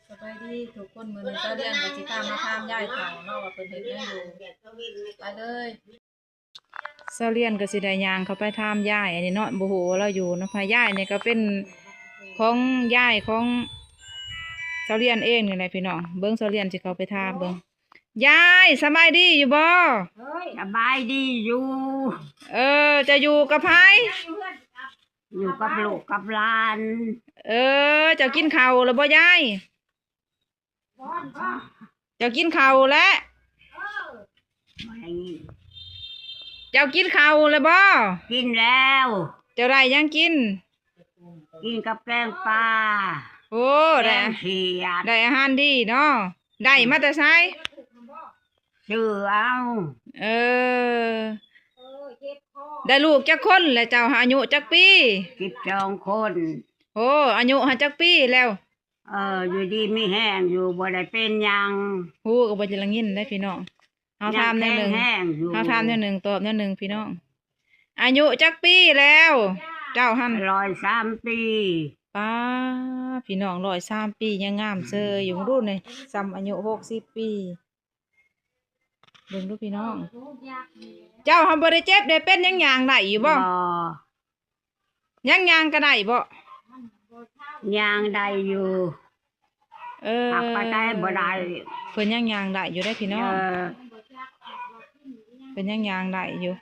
ສະບາຍດີທຸກຄົນ ມື້ນີ້ສາວລຽນກໍຊິພາມາຖາມຍາຍເຖົ້າເນາະ ວ່າເພິ່ນເຮັດຫຍັງຢູ່. ໄປເລີຍ. ສາວລຽນກໍຊິໄດ້ຍ່າງເຂົ້າໄປຖາມຍາຍ ອັນນີ້ເນາະ ບໍ່ຮູ້ວ່າລາວຢູ່ນຳໃຜ. ຍາຍນີ້ກໍເປັນຂອງ ຍາຍຂອງສາວລຽນເອງນີ້ແຫຼະພີ່ນ້ອງ. ເບິ່ງ ສາວລຽນຊິເຂົ້າໄປຖາມເບິ່ງ. ຍາຍ ສະບາຍດີຢູ່ບໍ່? ສະບາຍດີຢູ່. ເອີ ເຈົ້າຢູ່ກັບໃຜ? ຢູ່ກັບລູກກັບຫຼານ. ເອີ ເຈົ້າກິນເຂົ້າແລ້ວບໍ່ຍາຍ? ເຈົ້າກິນເຂົ້າແລ້ວ? ເຈົ້າກິນເຂົ້າແລ້ວບໍ່? ກິນແລ້ວ. ເຈົ້າໄດ້ຫຍັງກິນ? ກິນກັບແກງປາ. ໂອ້ ໄດ້ ແກງຂຽດ. ໄດ້ອາຫານດີເນາະ. ໄດ້ມາແຕ່ໃສ? ຊື້ເອົາ. ເອີ ໄດ້ລູກຈັກຄົນແລ້ວເຈົ້າ? ອາຍຸຈັກປີ? ສິບສອງຄົນ. ໂອ້ ອາຍຸຫາຈັກປີແລ້ວ? ເອີ ຢູ່ດີມີແຮງຢູ່ ບໍ່ໄດ້ເປັນຫຍັງ. ຮູ້ກໍບໍ່ໄດ້ຍິນເດ້ພີ່ນ້ອງ. ເຮົາຖາມແນວໜຶ່ງ ເຮົາຖາມແນວໜຶ່ງ ຕອບແນວໜຶ່ງພີ່ນ້ອງ. ອາຍຸຈັກປີແລ້ວເຈົ້າຫັ້ນ? ຮ້ອຍສາມປີ. ປ້າ ພີ່ນ້ອງ ຮ້ອຍສາມປີ ຍັງງາມເຊີຍຢູ່. ເບິ່ງດູນີ້ ສ່ຳອາຍຸຫົກສິບປີ. ເບິ່ງດູພີ່ນ້ອງ ເຈົ້າຫັ້ນບໍ່ໄດ້ເຈັບ ໄດ້ເປັນຫຍັງ ຍ່າງໄດ້ຢູ່ບໍ່? ບໍ່. ຍັງຍ່າງກໍໄດ້ບໍ່? ຍ່າງໄດ້ຢູ່. ເອີ ຫາກໄປໄກບໍ່ໄດ້. ເພິ່ນຍັງຍ່າງໄດ້ຢູ່ເດ້ພີ່ນ້ອງ. ເອີ ເພິ່ນຍັງຍ່າງໄດ້ຢູ່.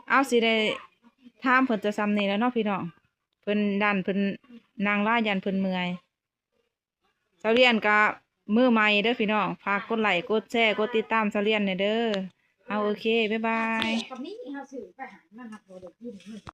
ເອົາ ຊິໄດ້ຖາມເພິ່ນແຕ່ສ່ຳນີ້ແຫຼະເນາະພີ່ນ້ອງ. ເພິ່ນຢ້ານເພິ່ນນັ່ງຫຼາຍ ຢ້ານເພິ່ນເມື່ອຍ. ສາວລຽນກະມືໃໝ່ເດີພີ່ນ້ອງ ຝາກກົດໄລ້ ກົດແຊ ກົດຕິດຕາມສາວລຽນແດ່ເດີ. ເອົາ ໂອເຄ ບາຍບາຍ.